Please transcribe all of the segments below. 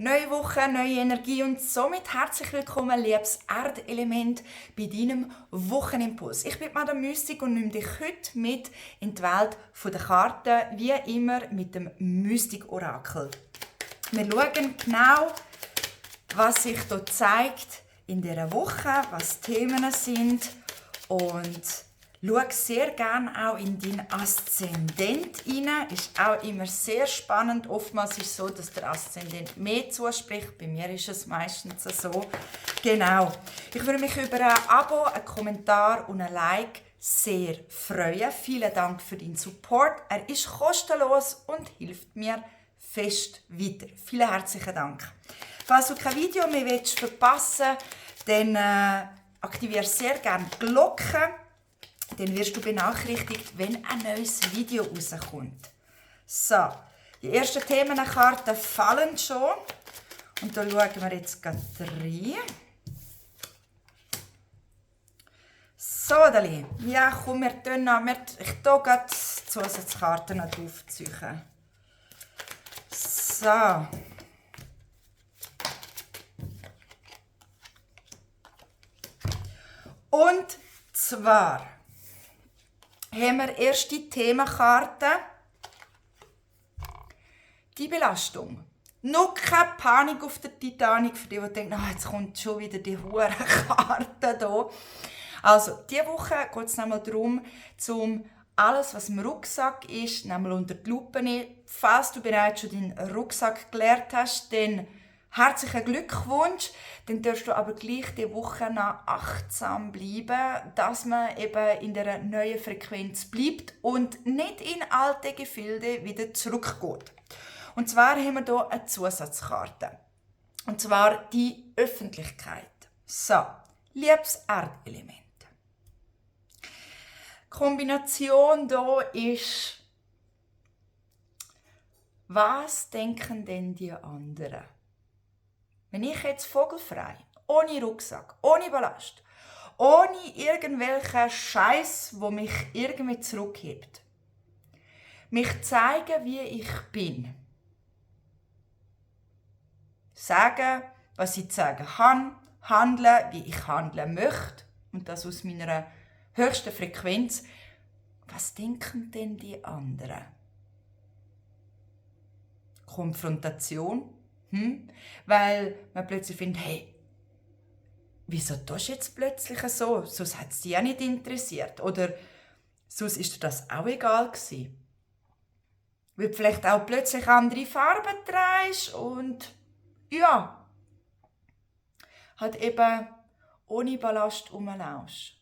Neue Woche, neue Energie und somit herzlich willkommen, liebes Erdelement, bei deinem Wochenimpuls. Ich bin Madame Mystik und nehme dich heute mit in die Welt der Karten, wie immer mit dem Mystik-Orakel. Wir schauen genau, was sich hier zeigt in dieser Woche, was die Themen sind und schau sehr gerne auch in deinen Aszendent hinein. Ist auch immer sehr spannend. Oftmals ist es so, dass der Aszendent mehr zuspricht. Bei mir ist es meistens so. Genau. Ich würde mich über ein Abo, einen Kommentar und ein Like sehr freuen. Vielen Dank für deinen Support. Er ist kostenlos und hilft mir fest weiter. Vielen herzlichen Dank. Falls du kein Video mehr verpassen willst, dann aktiviere sehr gerne die Glocke. Dann wirst du benachrichtigt, wenn ein neues Video rauskommt. So, die ersten Themenkarten fallen schon. Und da schauen wir jetzt gleich rein. So, Dali. Ja, komm, wir tun noch. Ich tue gerade die Zusatzkarten noch draufziehen. So. Und zwar haben wir erst die Themenkarte. Die Belastung. Noch keine Panik auf der Titanic, für die denken, jetzt kommt schon wieder die hohe Karte hier. Also, diese Woche geht es nochmal darum, alles, was im Rucksack ist, nochmal unter die Lupe nehmen. Falls du bereits schon deinen Rucksack geleert hast, dann herzlichen Glückwunsch. Dann darfst du aber gleich diese Woche noch achtsam bleiben, dass man eben in der neuen Frequenz bleibt und nicht in alte Gefilde wieder zurückgeht. Und zwar haben wir hier eine Zusatzkarte. Und zwar die Öffentlichkeit. So, liebes Erdelement. Die Kombination hier ist, was denken denn die anderen? Wenn ich jetzt vogelfrei, ohne Rucksack, ohne Ballast, ohne irgendwelchen Scheiß, wo mich irgendwie zurückhebt, mich zeige, wie ich bin, sagen, was ich zu sagen habe, handeln, wie ich handeln möchte und das aus meiner höchsten Frequenz, was denken denn die anderen? Konfrontation? Weil man plötzlich findet, hey, wieso tust du jetzt plötzlich so? Sonst hat es dich ja nicht interessiert. Oder sonst ist dir das auch egal gewesen. Weil du vielleicht auch plötzlich andere Farben trägst und ja, halt eben ohne Ballast rumlaufst.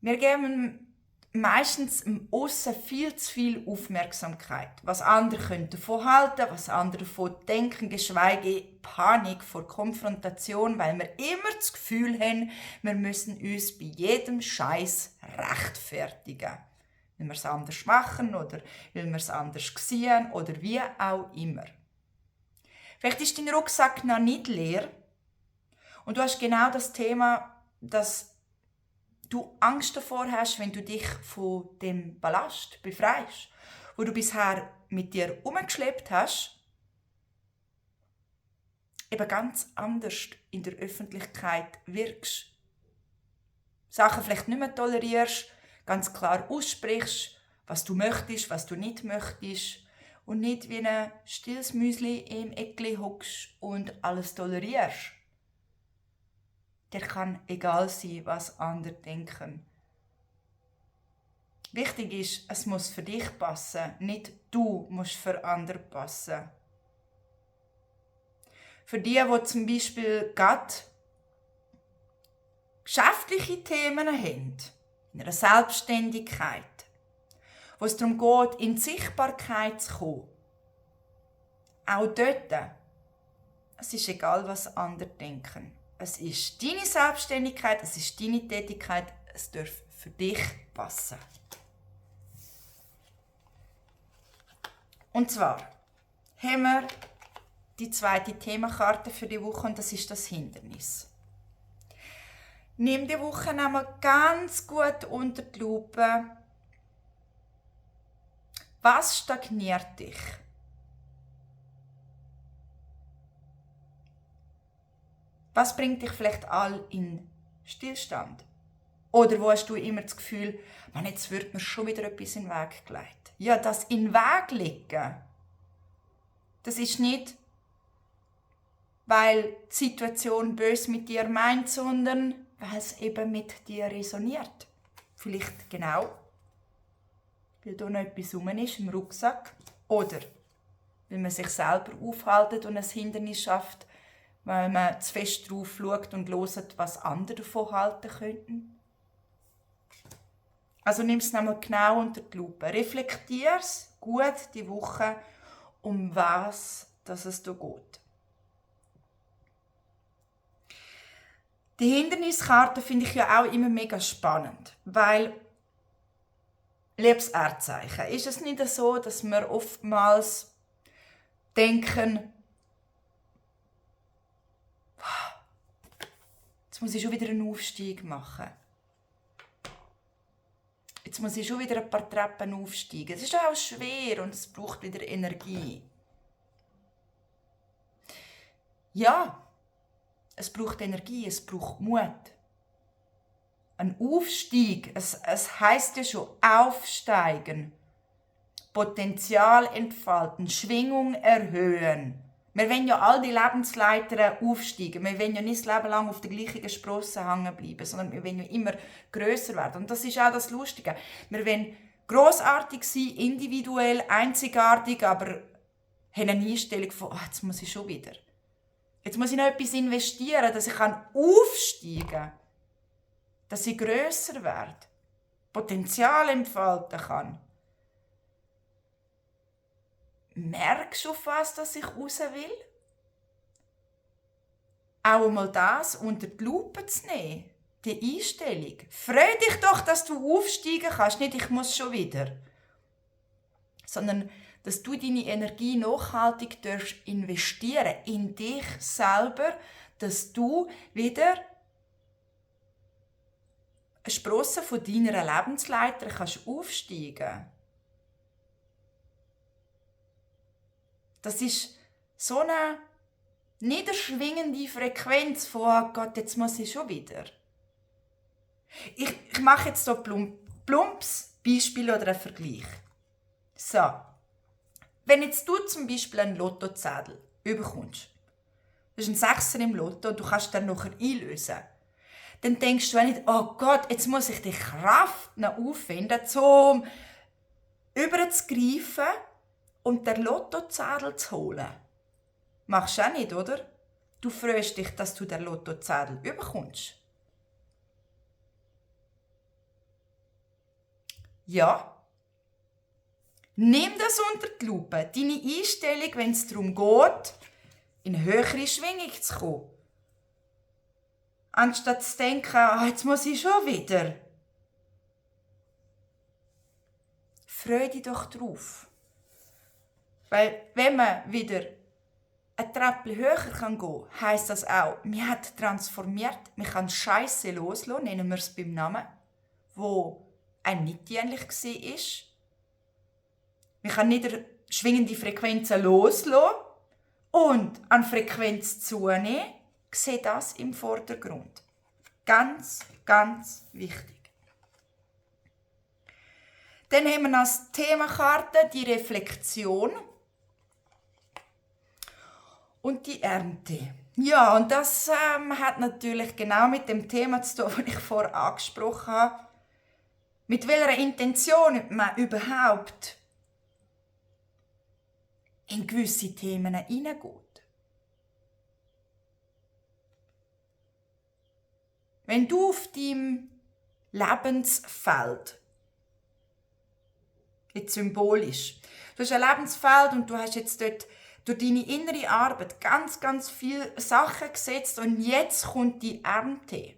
Wir geben meistens im Aussen viel zu viel Aufmerksamkeit. Was andere davon halten, was andere davon denken, geschweige Panik vor Konfrontation, weil wir immer das Gefühl haben, wir müssen uns bei jedem Scheiß rechtfertigen. Weil wir es anders machen oder weil wir es anders sehen oder wie auch immer. Vielleicht ist dein Rucksack noch nicht leer und du hast genau das Thema, dass du Angst davor hast, wenn du dich von dem Ballast befreist, wo du bisher mit dir herumgeschleppt hast, eben ganz anders in der Öffentlichkeit wirkst. Sachen vielleicht nicht mehr tolerierst, ganz klar aussprichst, was du möchtest, was du nicht möchtest und nicht wie ein stilles Müsli im Eckli hockst und alles tolerierst. Der kann egal sein, was andere denken. Wichtig ist, es muss für dich passen, nicht du musst für andere passen. Für die zum Beispiel gerade geschäftliche Themen haben, in einer Selbstständigkeit, wo es darum geht, in die Sichtbarkeit zu kommen. Auch dort, es ist egal, was andere denken. Es ist deine Selbstständigkeit, es ist deine Tätigkeit, es darf für dich passen. Und zwar haben wir die zweite Themenkarte für die Woche und das ist das Hindernis. Nimm die Woche einmal ganz gut unter die Lupe. Was stagniert dich? Was bringt dich vielleicht all in Stillstand? Oder wo hast du immer das Gefühl, man, jetzt wird mir schon wieder etwas in den Weg gelegt? Ja, das in den Weg legen, das ist nicht, weil die Situation böse mit dir meint, sondern weil es eben mit dir resoniert. Vielleicht genau, weil da noch etwas rum ist im Rucksack. Oder weil man sich selber aufhält und ein Hindernis schafft, weil man zu fest drauf schaut und hört, was andere davon halten könnten. Also nimm es nochmal genau unter die Lupe. Reflektier es gut die Woche, um was dass es da geht. Die Hinderniskarte finde ich ja auch immer mega spannend, weil liebes Erdzeichen, ist es nicht so, dass wir oftmals denken, jetzt muss ich schon wieder einen Aufstieg machen. Jetzt muss ich schon wieder ein paar Treppen aufsteigen. Es ist auch schwer und es braucht wieder Energie. Ja, es braucht Energie, es braucht Mut. Ein Aufstieg, es heisst ja schon aufsteigen, Potenzial entfalten, Schwingung erhöhen. Wir wollen ja all die Lebensleitern aufsteigen. Wir wollen ja nicht das Leben lang auf der gleichen Sprosse hängen bleiben, sondern wir wollen ja immer grösser werden. Und das ist auch das Lustige. Wir wollen grossartig sein, individuell, einzigartig, aber haben eine Einstellung von, jetzt muss ich schon wieder. Jetzt muss ich noch etwas investieren, dass ich aufsteigen kann. Dass ich grösser werde. Potenzial entfalten kann. Merkst du, auf was dass ich raus will? Auch einmal das unter die Lupe zu nehmen. Die Einstellung. Freu dich doch, dass du aufsteigen kannst. Nicht, ich muss schon wieder. Sondern, dass du deine Energie nachhaltig investieren in dich selber, dass du wieder eine Sprosse von deiner Lebensleiter kannst aufsteigen. Das ist so eine niederschwingende Frequenz von «Oh Gott, jetzt muss ich schon wieder». Ich mache jetzt so plumps Beispiel oder einen Vergleich. So, wenn jetzt du zum Beispiel einen Lottozettel bekommst, das ist ein Sechser im Lotto und du kannst den nachher einlösen, dann denkst du nicht, oh Gott, jetzt muss ich die Kraft noch auffinden, um überzugreifen und den Lottozettel zu holen. Machst du auch nicht, oder? Du freust dich, dass du den Lottozettel bekommst. Ja. Nimm das unter die Lupe. Deine Einstellung, wenn es darum geht, in eine höhere Schwingung zu kommen. Anstatt zu denken, jetzt muss ich schon wieder. Freu dich doch drauf. Weil, wenn man wieder ein Treppchen höher gehen kann, heisst das auch, man hat transformiert, man kann Scheisse loslassen, nennen wir es beim Namen, wo einem nicht dienlich war. Man kann niederschwingende Frequenzen loslassen und an Frequenz zunehmen. Ich sehe das im Vordergrund. Ganz, ganz wichtig. Dann haben wir als Themakarte die Reflexion und die Ernte. Ja, und das hat natürlich genau mit dem Thema zu tun, das ich vorher angesprochen habe. Mit welcher Intention man überhaupt in gewisse Themen hineingeht. Wenn du auf deinem Lebensfeld, jetzt symbolisch, du hast ein Lebensfeld und du hast jetzt dort durch deine innere Arbeit ganz, ganz viele Sachen gesetzt und jetzt kommt die Ernte.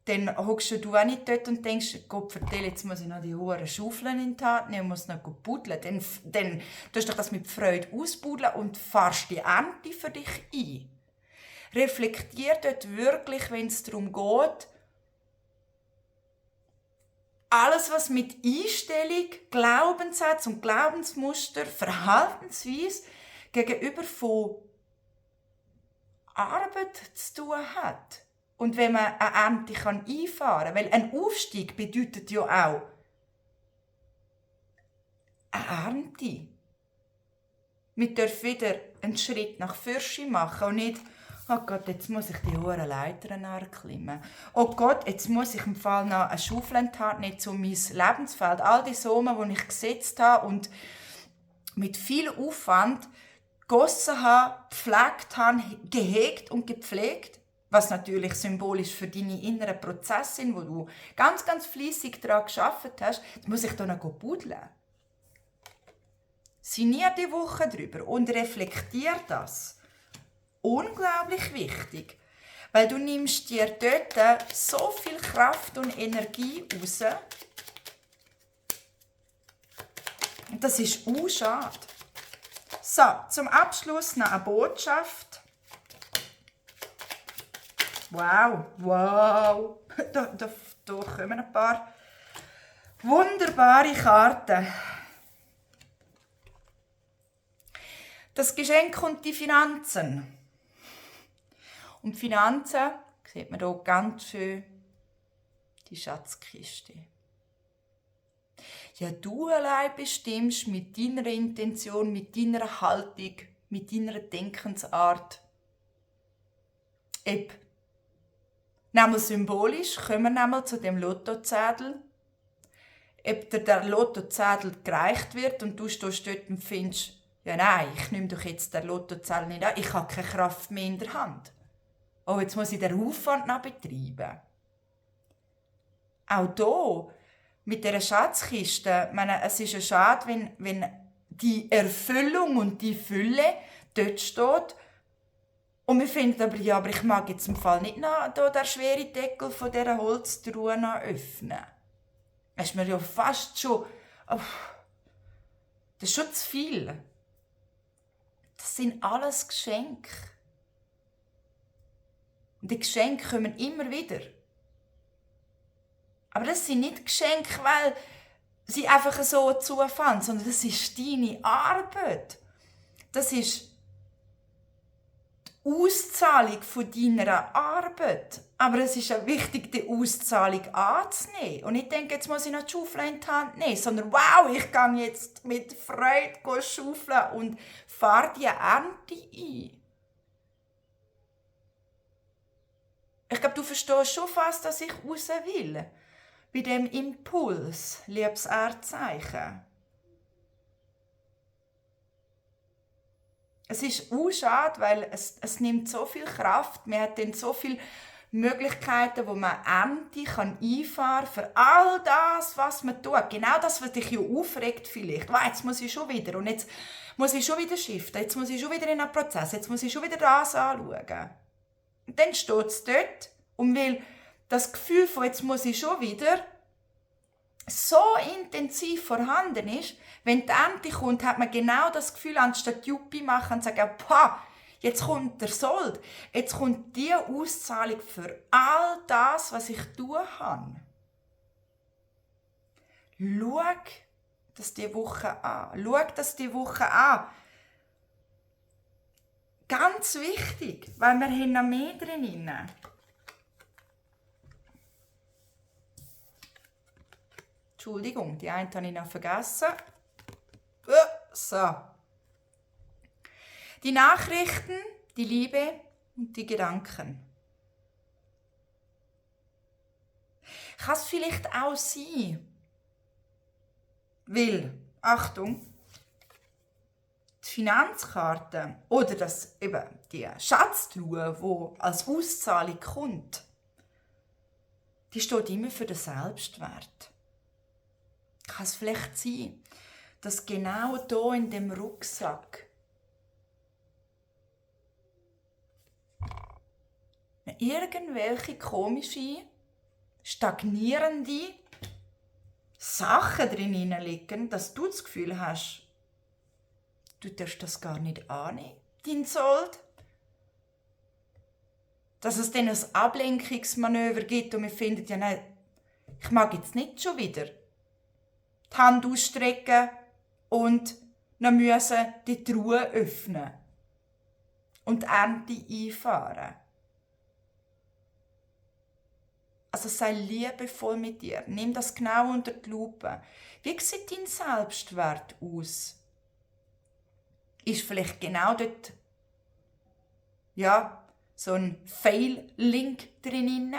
Dann hockst du auch nicht dort und denkst, Gott, vertell, jetzt muss ich noch die hohen Schaufeln in die Hand nehmen und muss noch buddeln. Dann tust du das mit Freude ausbuddeln und fahrst die Ernte für dich ein. Reflektier dort wirklich, wenn es darum geht, alles, was mit Einstellung, Glaubenssatz und Glaubensmuster, Verhaltensweise gegenüber von Arbeit zu tun hat. Und wenn man eine Ernte einfahren kann, weil ein Aufstieg bedeutet ja auch eine Ernte. Wir dürfen wieder einen Schritt nach vorne machen und nicht, oh Gott, jetzt muss ich die hohen Leitern erklimmen. Oh Gott, jetzt muss ich im Fall noch eine Schaufel in die Hand nehmen, um mein Lebensfeld, all die Samen, die ich gesetzt habe und mit viel Aufwand gegossen habe, gepflegt habe, gehegt und gepflegt, was natürlich symbolisch für deine inneren Prozesse sind, wo du ganz, ganz fleissig daran gearbeitet hast, jetzt muss ich da noch buddeln. Sinnier die Woche drüber und reflektier das. Unglaublich wichtig, weil du nimmst dir dort so viel Kraft und Energie raus. Und das ist schade. So, zum Abschluss noch eine Botschaft. Wow, wow. Da kommen ein paar wunderbare Karten. Das Geschenk und die Finanzen. Und die Finanzen sieht man hier ganz schön die Schatzkiste. Ja, du allein bestimmst mit deiner Intention, mit deiner Haltung, mit deiner Denkensart. Eben. Nämlich symbolisch kommen wir nämlich zu dem Lottozettel. Ob dir der Lottozettel gereicht wird und du stehst dort und findest, ja nein, ich nehme doch jetzt den Lottozettel nicht an, ich habe keine Kraft mehr in der Hand. Oh, jetzt muss ich den Aufwand noch betreiben. Auch hier, mit dieser Schatzkiste, ich meine, es ist ja schade, wenn die Erfüllung und die Fülle dort steht und wir finden aber, ja, aber ich mag jetzt im Fall nicht noch den schweren Deckel von dieser Holztruhe noch öffnen. Das ist mir ja fast schon... Oh, das ist schon zu viel. Das sind alles Geschenke. Und die Geschenke kommen immer wieder. Aber das sind nicht Geschenke, weil sie einfach so zufallen, sondern das ist deine Arbeit. Das ist die Auszahlung von deiner Arbeit. Aber es ist auch wichtig, die Auszahlung anzunehmen. Und ich denke, jetzt muss ich noch die Schaufel in die Hand nehmen, sondern wow, ich gehe jetzt mit Freude schaufeln und fahre die Ernte ein. Ich glaube, du verstehst schon fast, dass ich raus will. Bei dem Impuls, liebes Erdzeichen. Es ist schade, weil es nimmt so viel Kraft. Man hat dann so viele Möglichkeiten, wo man Ernte einfahren kann für all das, was man tut. Genau das, was dich ja aufregt vielleicht. Wow, jetzt muss ich schon wieder und jetzt muss ich schon wieder shiften, jetzt muss ich schon wieder in einen Prozess, jetzt muss ich schon wieder das anschauen. Und dann steht es dort und weil das Gefühl von jetzt muss ich schon wieder so intensiv vorhanden ist, wenn die Ernte kommt, hat man genau das Gefühl, anstatt Juppie machen und sagen, pah, jetzt kommt der Sold, jetzt kommt die Auszahlung für all das, was ich tun habe. Schau das die Woche an. Schau das die Woche an. Ganz wichtig, weil wir haben noch mehr drin. Entschuldigung, die eine habe ich noch vergessen. So. Die Nachrichten, die Liebe und die Gedanken. Kann es vielleicht auch sein, weil, Achtung, die Finanzkarte oder die Schatztruhe, die als Auszahlung kommt, die steht immer für den Selbstwert. Kann es vielleicht sein, dass genau hier in dem Rucksack irgendwelche komische, stagnierende Sachen drin liegen, dass du das Gefühl hast, du darfst das gar nicht annehmen, dein Sold. Dass es dann ein Ablenkungsmanöver gibt und wir finden, ja nein, ich mag jetzt nicht schon wieder die Hand ausstrecken und noch müssen die Truhe öffnen. und die Ernte einfahren. Also sei liebevoll mit dir. Nimm das genau unter die Lupe. Wie sieht dein Selbstwert aus? Ist vielleicht genau dort so ein Fail-Link drin?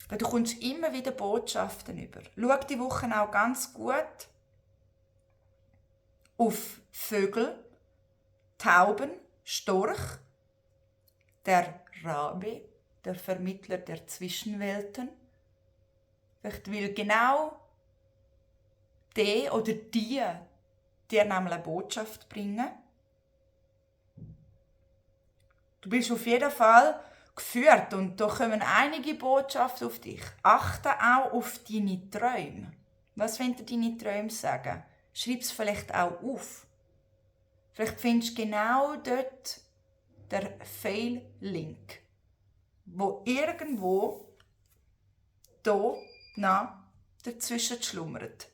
Du kommst immer wieder Botschaften über. Schau die Woche auch ganz gut auf Vögel, Tauben, Storch, der Rabe, der Vermittler der Zwischenwelten. Vielleicht will genau der oder die dir nämlich eine Botschaft bringen. Du bist auf jeden Fall geführt und da kommen einige Botschaften auf dich. Achte auch auf deine Träume. Was wollen dir deine Träume sagen? Schreib es vielleicht auch auf. Vielleicht findest du genau dort der Fail-Link, wo irgendwo hier dazwischen schlummert.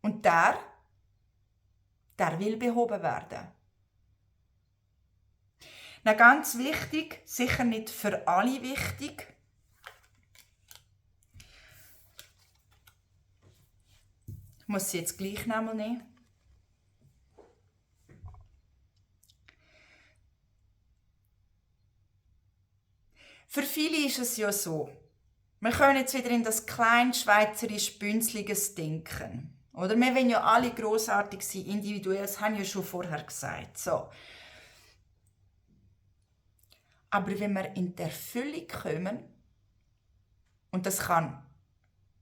Und der will behoben werden. Na, ganz wichtig, sicher nicht für alle wichtig. Ich muss sie jetzt gleich nochmal nehmen. Für viele ist es ja so, wir können jetzt wieder in das klein-schweizerisch-bünzliges Denken. Oder wir wollen ja alle grossartig sein, individuell, das haben ja schon vorher gesagt. So. Aber wenn wir in die Erfüllung kommen, und das kann,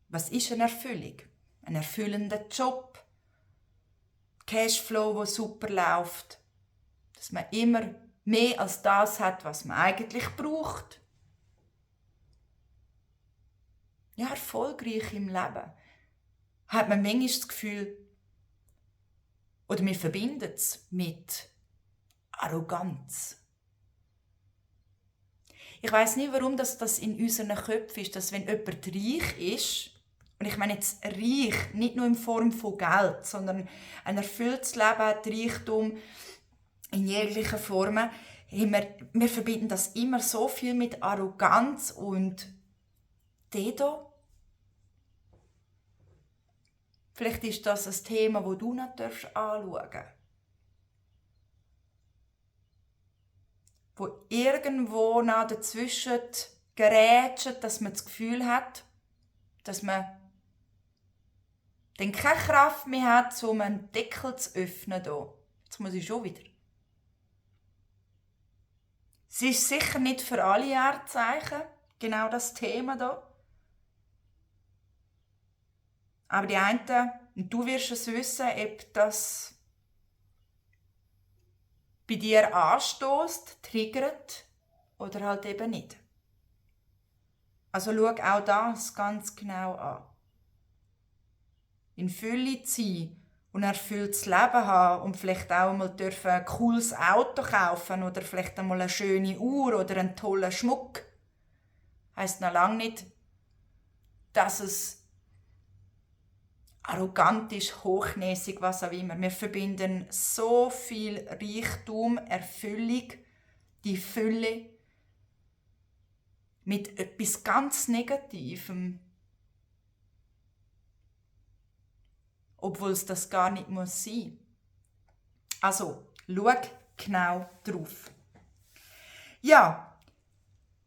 was ist eine Erfüllung? Ein erfüllender Job, Cashflow, der super läuft, dass man immer mehr als das hat, was man eigentlich braucht. Ja, erfolgreich im Leben. Hat man manchmal das Gefühl, oder wir verbinden es mit Arroganz. Ich weiss nicht, warum das in unseren Köpfen ist, dass wenn jemand reich ist, und ich meine jetzt reich, nicht nur in Form von Geld, sondern ein erfülltes Leben, Reichtum in jeglichen Formen, wir verbinden das immer so viel mit Arroganz und Dedo. Vielleicht ist das ein Thema, das du noch anschauen darfst. Wo irgendwo noch dazwischen gerätscht, dass man das Gefühl hat, dass man dann keine Kraft mehr hat, um einen Deckel zu öffnen. Jetzt muss ich schon wieder. Es ist sicher nicht für alle Erdzeichen genau das Thema hier. Aber die einen, und du wirst es wissen, ob das bei dir anstößt, triggert oder halt eben nicht. Also schau auch das ganz genau an. In Fülle zu sein und ein erfülltes Leben haben und vielleicht auch mal ein cooles Auto kaufen oder vielleicht einmal eine schöne Uhr oder einen tollen Schmuck, heisst noch lange nicht, dass es arrogant ist, hochnäsig, was auch immer. Wir verbinden so viel Reichtum, Erfüllung, die Fülle mit etwas ganz Negativem. Obwohl es das gar nicht muss sein. Also, schau genau drauf. Ja,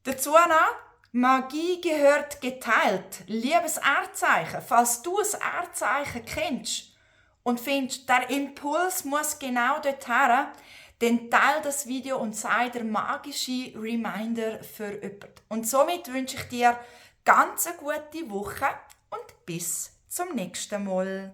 dazu noch, Magie gehört geteilt. Liebes Erdzeichen, falls du ein Erdzeichen kennst und findest, der Impuls muss genau dorthin, dann teile das Video und sei der magische Reminder für jemanden. Und somit wünsche ich dir ganz eine gute Woche und bis zum nächsten Mal.